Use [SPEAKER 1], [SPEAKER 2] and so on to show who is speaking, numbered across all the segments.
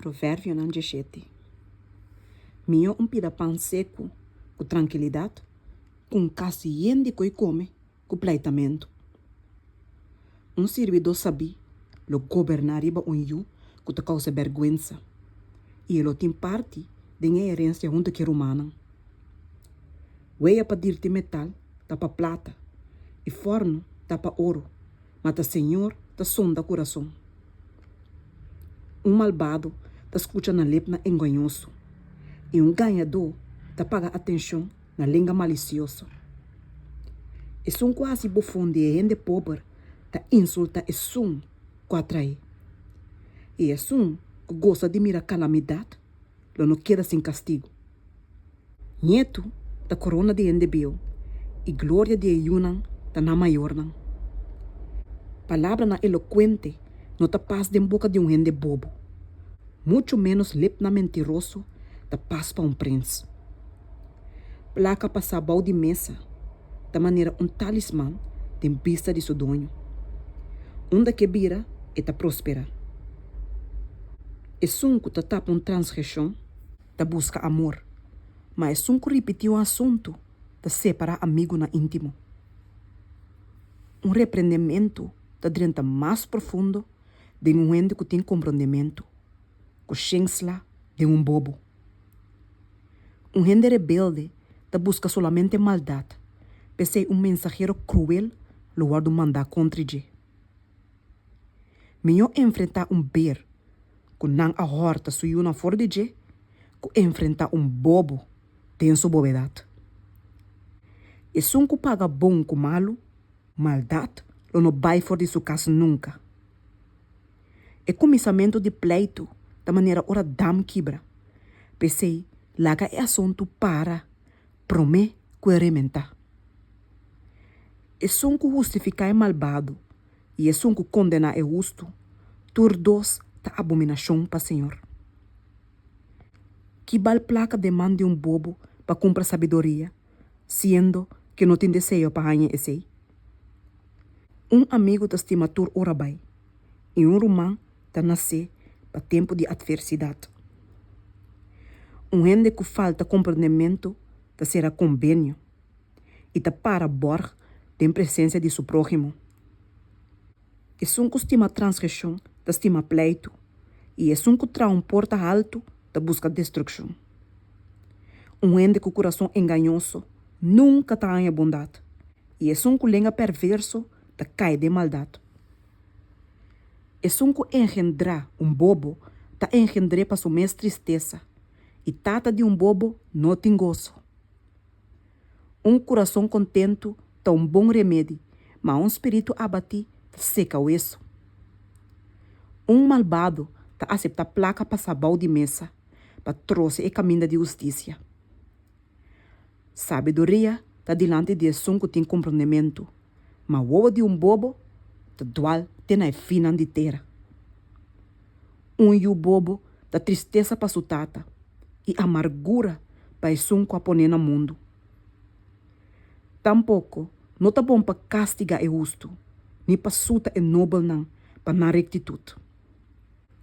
[SPEAKER 1] Proverbionan djeshete. Mihó un pida pan seku ku trankilidat ku un kas yen di koi kome ku pleitamentu. Un sirbidó sabí lo goberná riba un yu ku ta kousa bèrgwensa, i e lo tin parti den e herensia huntu ku e rumannan. Wea pa dirti metal ta pa plata, i fòrnu ta pa oro, ma ta Señor ta sonda kurason. Un malbado ta skucha na lepnan engañoso, i un gañadó ta paga atenshon na lenga malisioso. Esun ku hasi bofon di e hende pober ta insultá esun ku a traé, i esun ku gosa di mira kalamidat lo no keda sin kastigu. Ñetu ta korona di hende bieu, i gloria di e yunan ta nan mayornan. Palabranan elokuente no ta pas den boka di un hende bobo, muchu ménos lepnan mentiroso ta pas pa un prins. Plaka pasá bou di mesa ta manera un talisman den bista di su doño. Unda ke bira e ta prosperá. Esun ku ta tapa un transgreshon ta buska amor, ma esun ku ripití un asuntu ta separá amigunan íntimo. Un reprendementu ta drenta mas profundo den un hende ku tin komprondementu ku shensla den un bobo. Un hende rebelde ta buska solamente maldat, p'esei un mensahero kruel lo wòrdu mandá kontra dje. Mihó enfrentá un ber ku nan a hòrta su yunan for di dje ku enfrentá un bobo den su bobedat. Esun ku paga bon ku malu, maldat lo no bai for di su kas nunka. E kuminsamentu di pleitu ta manera ora dam kibra, p'esei laga e asuntu para promé ku e rementá. Esun ku hustifiká e malbado i esun ku kondená e hustu, tur dos ta abominashon pa señor. Ki bal plaka den man di un bobo pa kumpra sabiduria, siendo ke no tin deseo pa haña esei? Un amigu ta stima tur ora bai, i un ruman ta nasé pa tempu di atversidat. Un hende ku falta komprendementu ta sera kombenio i ta para bòrg den presensia di su próhimo. Esun ku stima transgreshon ta stima pleitu, i esun ku traha un porta haltu ta buska destrukshon. Un hende ku kurason engañoso nunka ta haña bondat, i esun ku lenga perverso ta kai den maldat. Esun ku engendrá un bobo ta engendr'é pa su mes tristesa, i tata di un bobo no tin goso. Un kurason kontentu ta un bon remedi, ma un spiritu abatí ta seka wesu. Un malbado ta aseptá plaka pasá bou di mesa pa trose e kaminda di hustisia. Sabiduria ta dilanti di esun ku tin komprondementu, ma wowo di un bobo ta dual te na e finnan di tera. Un yu bobo ta tristesa pa su tata i amargura pa esun ku a pon'é na mundu. Tampoko no ta bon pa kastigá e hustu, ni pa suta e nobelnan pa nan rektitut.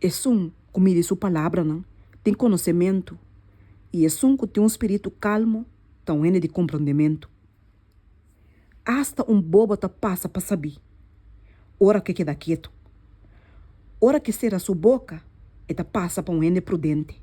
[SPEAKER 1] Esun ku midi su palabranan tin konosementu, i esun ku tin un spiritu kalmu ta un hende di komprondementu. Asta un bobo ta pasa pa sabí ora ku e keda ketu. Ora ku e sera su boka, e ta pasa pa un hende prudente.